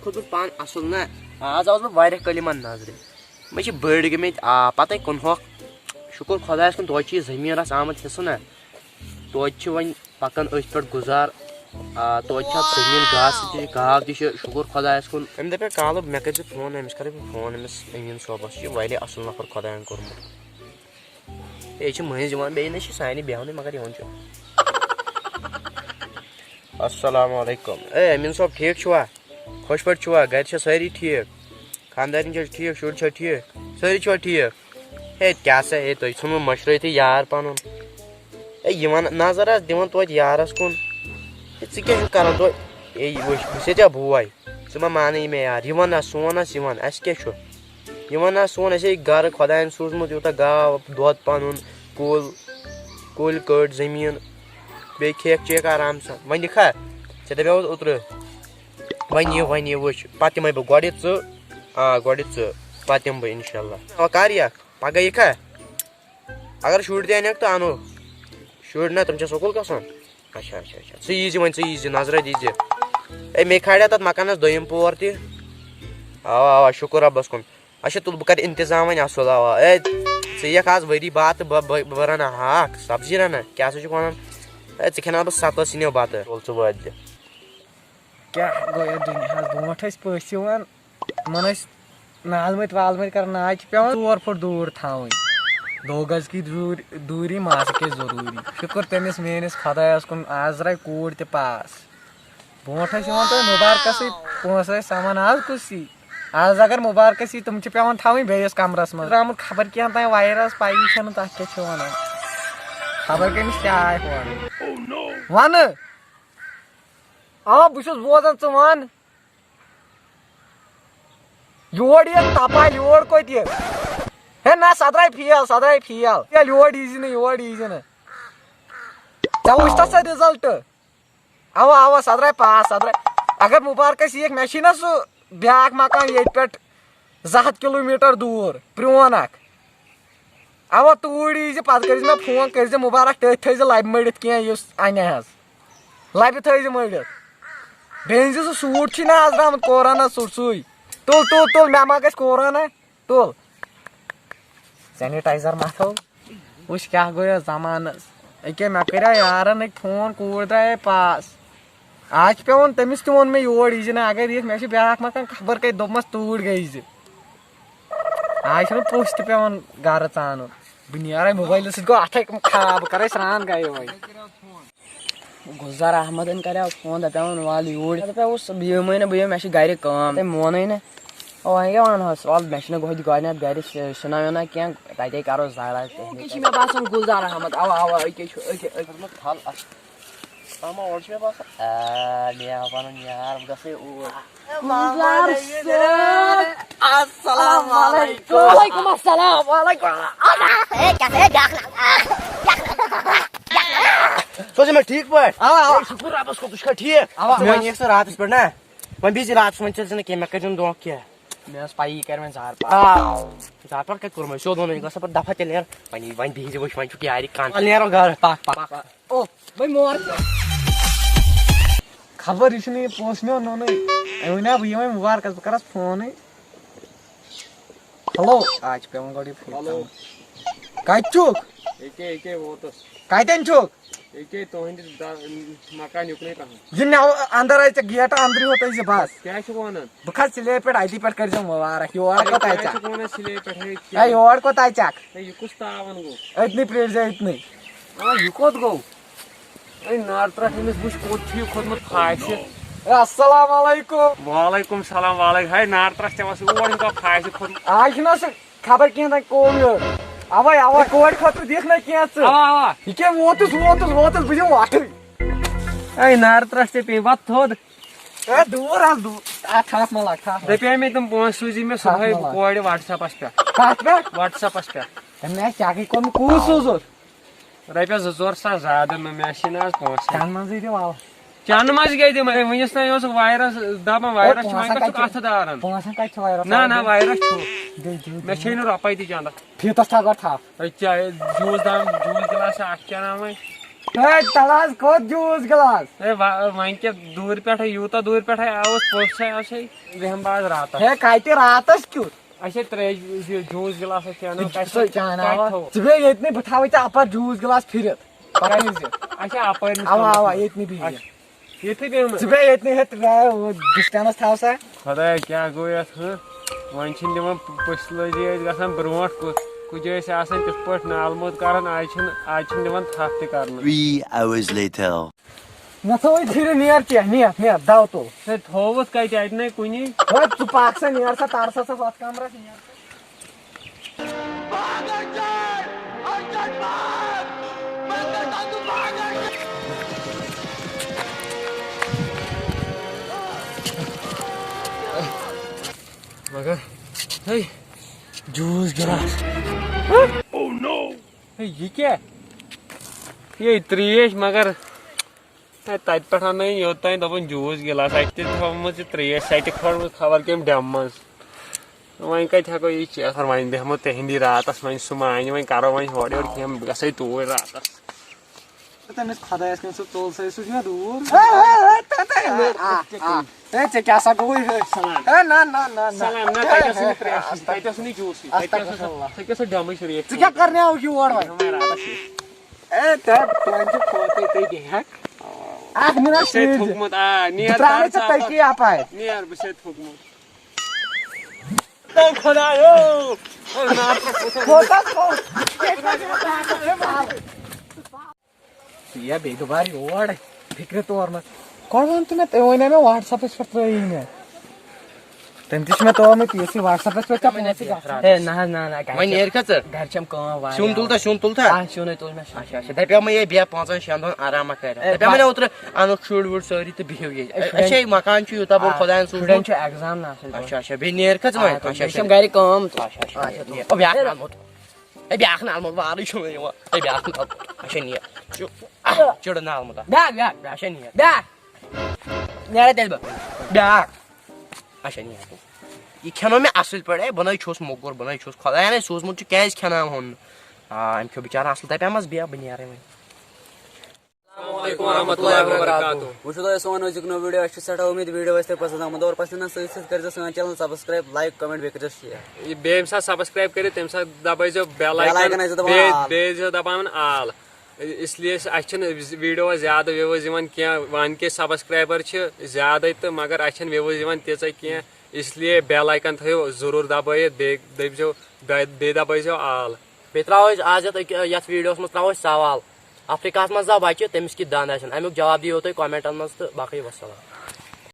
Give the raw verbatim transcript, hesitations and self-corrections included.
کھوٚتمُت پان اَصٕل نا۔ آز آوُس بہٕ واریاہ کٲلۍ یِمَن نظرِ۔ مےٚ چھِ بٔڑۍ گٔمٕتۍ، آ، پَتَے کٕنہوکھ۔ شُکُر خۄدایَس کُن، توتہِ چھِ یہِ زٔمیٖنَس آمُت حِصہٕ نا۔ توتہِ چھِ وۄنۍ پَکان أتھۍ پٮ۪ٹھ گُزار۔ آ، توتہِ چھِ اَتھ زٔمیٖن، گاسہٕ تہِ، گاو تہِ چھِ، شُکُر خۄدایَس کُن۔ أمۍ دَپے کالہٕ مےٚ کٔرۍزِ فون، أمِس کَرٕ بہٕ فون، أمِس أمیٖن صٲبَس۔ یہِ چھُ واریاہ اَصٕل نفر خۄدایَن کوٚرمُت۔ ہے، یہِ چھِ مٔنٛزۍ یِوان، بیٚیہِ نہ چھِ سانہِ بیٚہونٕے، مگر یِوان چھُ۔ السلام علیکم۔ اے، أمیٖن صٲب، ٹھیٖک چھُوا؟ خۄش پٲٹھۍ چھُوا؟ گَرِ چھا سٲری ٹھیٖک؟ خانٛدارِنۍ چھا ٹھیٖک؟ شُرۍ چھا ٹھیٖک؟ سٲری چھِوا ٹھیٖک؟ ہے، کیٛاہ سا، ہے، تُہۍ ژھٕنوٕ مٔشرٲیتھٕے یار پَنُن۔ ہے، یِوان نظر حظ دِوان توتہِ یارَس کُن۔ ہے، ژٕ کیٛاہ چھُکھ کَران توتہِ؟ ہے، یہِ وٕچھ، بہٕ چھُسے ژےٚ بوے۔ ژٕ مہ مانہٕ یہِ مےٚ یار۔ یہِ وَن حظ، سون حظ، یہِ وَن، اَسہِ کیٛاہ چھُ؟ یہِ وَن حظ، سون، اَسے گَرٕ خۄدایَن سوٗزمُت، یوٗتاہ گاو، دۄد پَنُن، کُل، کُلۍ کٔٹۍ، زٔمیٖن، بیٚیہِ کھیٚکھ چیٚکھ آرام سان۔ وۄنۍ یِکھا؟ ژےٚ دَپیوُتھ اوترٕ۔ وۄنۍ یہِ، وۄنۍ یہِ وٕچھ۔ پَتہٕ یِمَے بہٕ گۄڈٕ ژٕ۔ آ، گۄڈٕ ژٕ۔ پَتہٕ یِمہٕ بہٕ اِنشاء اللہ۔ وۄنۍ کَر یَکھ؟ پَگاہ یِکھا؟ اگر شُرۍ تہِ اَنَکھ تہٕ اَنو۔ شُرۍ نہ، تِم چھا سکوٗل گژھان؟ اچھا، اچھا، اچھا۔ ژٕ ییٖزِ وۄنۍ، ژٕ ییٖزِ، نظرہ دیٖزِ۔ اے، مےٚ کھالیا تَتھ مکانَس دوٚیِم پور تہِ؟ اَوا، اَوا، شُکُر رۄبَس کُن۔ اچھا، تُل، بہٕ کَرٕ اِنتظام وۄنۍ اَصٕل، اَوا۔ اے، ژٕ یِکھ آز ؤری بعد تہٕ بہٕ، بہٕ، بہٕ رَنہٕ ہاکھ، سبزی رَنہٕ۔ کیٛاہ سا چھُکھ وَنان؟ اے، ژٕ کھٮ۪ناوَتھ بہٕ سَتَس سِنیو بَتہٕ۔ تُل ژٕ وٲتۍ زِ۔ کیٛاہ گوٚو یَتھ دُنیاہَس؟ برونٛٹھ ٲسۍ پٔژھۍ یِوان، تِمَن ٲسۍ نالمٕتۍ والمٕتۍ کَران، آز چھِ پٮ۪وان ژور فُٹ دوٗر تھاوٕنۍ۔ دو گز کی دوٗر، دوٗری ماسکہِ ضروٗری۔ شُکُر تٔمِس میٛٲنِس خۄدایَس کُن، آز درٛاے کوٗر تہِ پاس۔ برونٛٹھ ٲسۍ یِوان تۄہہِ مُبارکَسٕے پونٛسہٕ ٲسۍ سَمان، آز کُس یی؟ آز اگر مُبارکَس یی، تِم چھِ پٮ۪وان تھاوٕنۍ بیٚیِس کَمرَس منٛز۔ درٛامُت خبر کینٛہہ تام وایرَس، پَیی چھَنہٕ تَتھ کیٛاہ چھِ وَنان۔ خبر کٔمِس کیٛاہ آے ہورٕ۔ وَنہٕ۔ آ، بہٕ چھُس بوزان، ژٕ وَن۔ یور یہِ تپا، یور کوٚت یہِ؟ ہے نہ، سۄ درٛاے فیل، سۄ درٛاے فیل۔ فیل، یور ییٖزِ نہٕ، یور ییٖزِ نہٕ۔ ژےٚ وٕچھتھا سۄ result؟ اوا، اوا، سۄ درٛاے پاس، سۄ درٛاے۔ اگر مُبارکس یِیَکھ، مےٚ چھُے نہ سُہ بیٛاکھ مکان ییٚتہِ پٮ۪ٹھ زٕ ہَتھ کِلوٗ میٖٹر دوٗر، پرٛون اکھ۔ اوا، توٗرۍ ییٖزِ، پتہٕ کٔرزِ مےٚ فون، کٔرزِ مُبارک، تٔتھۍ تھٲیزِ لبہِ مٔڑِتھ کینٛہہ یُس انہِ حظ۔ لبہِ تھٲیزِ مٔڑِتھ۔ بیٚیہِ أنزِ سُہ suit چھُے نہ آز درٛامُت، کورونا suit سُے۔ تُل، تُل، تُل، مےٚ ما گژھِ کورونا؟ تُل۔ Sanitizer متھو۔ وٕچھ کیٛاہ گوٚو یَتھ زمانس۔ أکیٛاہ مےٚ کریٛاو یارن أکۍ فون، کوٗر درٛایے پاس۔ آز چھِ پٮ۪وان تٔمِس تہِ ووٚن مےٚ یور یی زِ نہٕ، اگر یِتھ، مےٚ چھِ بیٛاکھ مکان خبر کَتہِ، دوٚپمَس توٗرۍ گٔے زِ۔ آز چھُنہٕ پوٚژھ تہِ پٮ۪وان گرٕ ژانُن۔ بہٕ نیرے موبایلہٕ سۭتۍ، گوٚو اَتھے خراب، بہٕ کَرے سرٛان گرے وۄنۍ۔ گُلزار احمدن کریٛاو فون، دَپیٛاوُن وَل یوٗرۍ۔ دَپیٛاوُس بہٕ یِمَے نہٕ، بہٕ یِمہٕ، مےٚ چھِ گرِ کٲم۔ تٔمۍ مونُے نہٕ۔ او، وۄنۍ کیٛاہ وَنہوس؟ وَل، مےٚ چھِنہٕ گۄڈٕ گۄڈٕنٮ۪تھ گرِ شِ-، شِنہ وِنہ کینٛہہ، تَتے کَرو زَرا۔ اوکے، چھِ مےٚ باسان گُلزار احمد۔ اَوا، اَوا، أکے چھُ، أکے، أکے۔ اما اورٕ چھُ مےٚ باسان۔ آ، مےٚ آو پَنُن یار، بہٕ گژھٕ اوٗرۍ۔ گُلزار صٲب۔ السلام علیکم۔ وعلیکم السلام، وعلیکم۔ ہے، کیٛاہ سا، ہے، بیٛاکھ نفر۔ سُہ چھُ مےٚ ٹھیٖک پٲٹھۍ؟ اوا، اوا۔ ہے، شُکُر رۄبَس کُن، ژٕ چھُکھا ٹھیٖک؟ اوا۔ ژٕ وَنیٚکھ سُہ راتَس پٮ۪ٹھ نا؟ وۄنۍ بِہزِ راتَس، وۄنۍ ژٔلزِ نہٕ کینٛہہ، مےٚ کٔرزِ نہٕ دھونٛکھٕ کینٛہہ۔ مےٚ ٲس پَیی، یہِ کَرِ وۄنۍ زار پار۔ آ۔ زار پار کَتہِ کوٚر وۄنۍ؟ سیوٚد ووٚنُے، یہِ گژھِ سا پَتہٕ دَفعہ، تیٚلہِ نیرو۔ وۄنۍ، وۄنۍ بِہزِ، وٕچھ، وۄنۍ چھُکھ یارِ کَن۔ وَلہٕ نیرو گَرٕ۔ پَکھ، پَکھ۔ او، وۄنۍ مور۔ خبر، یہِ چھُنہٕ یہِ پونٛسہٕ میون نوٚنُے۔ أمۍ وَنیٛاو بہٕ یِمَے مُبارکَس، بہٕ کَرَس فونٕے۔ ہیلو، آز چھِ پٮ۪وان گۄڈٕ یہِ فون ہیلو۔ تھاوُن۔ کَتہِ چھُکھ؟ ییٚکے، ییٚکے ووتُس۔ کَتٮ۪ن چھُکھ؟ ییٚکے تُہٕنٛدِس دا-، مکان یُکنُے پَہَم۔ یہِ مےٚ اَندَر آیہِ ژےٚ گیٹ أنٛدرٕے ہوت أسۍ زِ بَس۔ کیٛاہ چھُکھ وَنان؟ بہٕ کھسہٕ سِلیب پٮ۪ٹھ، اَتی پٮ۪ٹھ کٔرۍزیوم مُبارک۔ یورٕ ہے، کوٚت آیہِ کیٛاہ ژےٚ؟ چھُکھ وَنان سِلیب پٮ۪ٹھ؟ ہے، ہے، کیٛاہ؟ یورٕ کوٚت آیہِ ژےٚ؟ ہے، یہِ کُس تاوَن گوٚو؟ أتنٕے پرٛٲرۍزِ، أتنٕے۔ آ، یہِ کوٚت گوٚو؟ ہے، نار ترٛٹھ أمِس وٕچھ کوٚت چھُ یہِ کھوٚتمُت پھاسہِ۔ ہے، السلام علیکم۔ وعلیکم السلام، وعلیکم۔ ہے، نار ترٛٹھ ژےٚ وَس اور ہیوٗ پھاسہِ کھوٚتمُت۔ آز چھُنہ سُہ خبر کینٛہہ تام کووِڈ۔ اَوَے، اَوَے۔ ہے، کورِ خٲطرٕ دِکھ نہ کینٛہہ ژٕ۔ اَوا، اَوا۔ یہِ کیٛاہ ووتُس، ووتُس، ووتُس، بہٕ دِمہٕ وۄٹھٕے۔ ہے، نار ترٛٹھ ژےٚ پیٚیہِ وَتھ تھوٚد۔ ہے، دوٗر حظ، دوٗر۔ آ، تھَپھ مہ لَگ، تھَپھ مہ لَگ۔ دَپے مےٚ تِم پونٛسہٕ سوٗزی مےٚ تھَپھ صُبحٲے مہ لَگ۔ کورِ WhatsApp-َس پٮ۪ٹھ۔ کَتھ پٮ۪ٹھ؟ WhatsApp-َس پٮ۪ٹھ۔ ہے، مےٚ آسہِ چَکٕے کوٚرمُت، کُس سوٗزُتھ؟ رۄپیَس زٕ ژور ساس زیادٕ نہٕ، مےٚ چھِنہٕ آز پونٛسہٕ۔ چَنٛدٕ منٛزٕے دِ وَلہٕ۔ چَنٛدٕ منٛزٕ کیٛازِ دِمہٕ؟ ہے، وٕنِس تام اوسُکھ virus دَپان، ہے، virus چھُ، وۄنۍ پونٛسَن کَتھ چھُ کَتھٕ دارَن؟ پونٛسَن کَتہِ چھُ virus؟ نہ، نہ، virus چھُ۔ دِ، دِ، دِ۔ مےٚ چھے نہٕ رۄپَے تہِ چَنٛدَس۔ فیٖتَس تھاو گۄڈٕ تھَپھ۔ ہے، چاے، juice دام، juice گِلاس اَکھ چَناو وۄنۍ۔ ہے، تَلہٕ حظ کوٚت جوٗس گِلاس؟ ہے، وۄنۍ کیٛاہ دوٗرِ پٮ۪ٹھَے، یوٗتاہ دوٗرِ پٮ۪ٹھَے آوُس، پوٚز چھَے آسے، بیٚہمہٕ بہٕ آز راتَس۔ ہے، کَتہِ راتَس کیُتھ؟ اَسے ترٛیش، یہِ جوٗس گِلاس اَسہِ اَنو، یہِ کَتہِ چھُ سُہ چاناوان؟ کَتہِ تھاوو؟ ژٕ بیٚہہ ییٚتنٕے، بہٕ تھاوَے ژےٚ اَپَر جوٗس گِلاس پھِرِتھ۔ پَتہٕ أنۍ زِ۔ اَچھا، اَپٲرۍ نہٕ اَوا، کھٮ۪مو اَوا، کِہیٖنۍ۔ ییٚتنٕے بِہِو۔ اَچھا، ییٚتھٕے بیٚہمہٕ۔ ژٕ بیٚہہ ییٚتنٕے ہیٚتھ، ڈِسٹَنٕس تھاو سا۔ خۄدایا، کیٛاہ گوٚو یَتھ، ہہ؟ وۄنۍ چھِنہٕ دِوان پ-، پٔژھۍ لٲجی ٲسۍ گژھان برونٛٹھ، کُ-، کُجہِ ٲسۍ آسان تِتھ پٲٹھۍ نالہٕ موٚت کَران، آز چھِنہٕ، آز چھِنہٕ دِوان تھَپھ تہِ کَرنہٕ۔ Three hours later. نہ ژٕ وۄنۍ پھِرِ نیر کینٛہہ، نیر، نیر، دَو تُل۔ ہے، تھووُتھ کَتہِ؟ اَتہِ نَے کُنی۔ ہے، ژٕ پَکھ سا، نیر سا، تَر سا، سا ہۄتھ کَمرَس، نیر۔ مگر، ہے، جوٗس گِلاس۔ ہے، یہِ کیٛاہ؟ یے ترٛیش، مگر ہے، تَتہِ پٮ۪ٹھ اَننٲیِن یوٚت تام، دوٚپُن، جوٗس گِلاس۔ اَتہِ تہِ تھٲومٕژ یہِ ترٛیش سٮ۪ٹہِ کھٲرمٕژ خبر کَمہِ ڈَمہٕ منٛز۔ وۄنۍ کَتہِ ہٮ۪کو یہِ چٮ۪تھ؟ وۄنۍ بیٚہمو تُہِنٛدی راتَس، وۄنۍ سُہ مانہِ، وۄنۍ کَرو وۄنۍ ہورٕ یورٕ کینٛہہ، بہٕ گژھَے توٗرۍ راتَس۔ تٔمِس خۄدایَس کٔمۍ سُہ ژوٚل سا، سُہ چھُ مےٚ دوٗر۔ آ، آ، آ، آ۔ ہے، ژےٚ کیٛاہ سا گوٚوُے ہے؟ سلام۔ ہے، نہ، نہ، نہ، نہ۔ سلام، نہ، تَتہِ اوس نہٕ ترٛیش، تَتہِ اوس نہٕ جوٗسٕے، تَتہِ اوس، تَتہِ اوس ڈَمٕے سُہ ریٹ۔ ژٕ کیٛاہ کَرنہِ آوُکھ یور وۄنۍ؟ بیٚہمو راتَس ییٚتہِ۔ اے، تہٕ توتہِ چھُ کھوتٕے تُہۍ دِہَکھ۔ اَکھ مِنَٹ بہٕ چھُسے شیٖرِتھ۔ تھوٚکمُت، آ، نیر، بہٕ ترٛاوَے ژٕ ژٕ تٔتی اَپَر۔ اَپَر۔ نیر، بہٕ چھُسے تھوٚکمُت۔ اے خۄدایو! کوتاہ کوٚت؟ ژٕ یِیا بیٚیہِ دُبارٕ یور، فِکرِ تور نہٕ۔ گۄڈٕ وَن تہٕ مےٚ، تٔمۍ وَنے مےٚ WhatsApp-س پٮ۪ٹھ ترٛٲیی مےٚ۔ تٔمۍ تہِ چھُ مےٚ ترٛوومُت یُتھُے WhatsApp-س پٮ۪ٹھ، ژےٚ پَنُن چھُ گژھان۔ ہے، نہ حظ، نہ، نہ، گرِ وۄنۍ چھِ، نیرِ کھا ژٕ؟ گرِ چھِ یِم کٲم واریاہ۔ سیُن تُل تہ، سیُن تُل تہ۔ آ، سیُنٕے تُل مےٚ، سیُن۔ اچھا، اچھا، دَپیو مےٚ یے بیٚیہِ پانٛژَن شٮ۪ن دۄہَن آرامہ کَرِ۔ ہے، دَپیو مےٚ با- اوترٕ اَنُکھ شُرۍ وُرۍ سٲری تہٕ بِہِو ییٚتہِ۔ ہے، أسۍ شُرٮ۪ن چھے مکان چھُ یوٗتاہ بوٚڑ آ، خۄدایَن سوٗزمُت۔ شُرٮ۪ن چھُ exam نہ آسان۔ اچھا، اچھا، بیٚیہِ نیر کھا ژٕ وۄنۍ؟ آ، تہٕ اچھا، بیٚیہِ چھِ یِم اچھا۔ گرِ کٲم تہٕ۔ اچھا، اچھا، اچھا، نیر۔ او، بیٛاکھ نالمُت۔ ہے، بیٛاکھ نالمُت وارٕے چھُنہٕ یِوان۔ ہے، بیٛاکھ نالمُت۔ اچھا، نیر۔ چُ-، چُڑٕ نالمُت اَکھ۔ بیٛاکھ، بیٛاکھ، بیٛاکھ۔ اچھا، نیر۔ بیٛاکھ۔ نیرا تیٚلہِ بہٕ۔ بیٛاکھ۔ اچھا، نیر۔ یہِ کھٮ۪نو مےٚ اَصٕل پٲٹھۍ۔ ہے، بہٕ نَے چھُس موٚکُر، بہٕ نَے چھُس، خۄدایَن ہے سوٗزمُت چھُ، کیٛازِ کھٮ۪ناوہون نہٕ؟ آ، أمۍ کھیوٚو بِچارَن اَصٕل، دَپیٛامَس بیٚہہ، بہٕ نیرَے وۄنۍ۔ السلام علیکم ورحمۃ اللہ وبرکاتہ۔ وٕچھِو تۄہہِ سون أزیُک نوٚو video، اَسہِ چھِ سٮ۪ٹھاہ اُمید video آسہِ تۄہہِ پسنٛد آمُت۔ اور پسنٛد آسہِ، سۭتۍ سۭتۍ کٔرۍزیو سٲنۍ channel subscribe، like، comment، بیٚیہِ کٔرۍزیو share۔ یہِ بیٚیہِ ییٚمہِ ساتہٕ subscribe کٔرِو، تَمہِ ساتہٕ دبٲیزیو bell bell icon، icon ٲسۍزیو دباوان بیٚیہِ all۔ بیٚیہِ ٲسۍزیو دباوان all۔ اس لیے چھِ، اَسہِ چھِنہٕ videoس زیادٕ views یِوان کینٛہہ، وۄنۍ کہِ subscriber چھِ زیادَے تہٕ مگر اَسہِ چھَنہٕ views یِوان تیٖژاہ کینٛہہ، اس لیے bell icon تھٲیِو ضروٗر دبٲیِتھ، بیٚیہِ دٔپۍزیو، بیٚیہِ بیٚیہِ دبٲیزیو all۔ بیٚیہِ ترٛاوو أسۍ آز یَتھ أکہِ-، یَتھ videoہَس منٛز ترٛاوو أسۍ سوال۔ افریقہس منٛز زاو بچہِ، تٔمِس کِتھ دنٛد آسن؟ امیُک جواب دِیِو تُہۍ commentن منٛز تہٕ باقٕے وسلام۔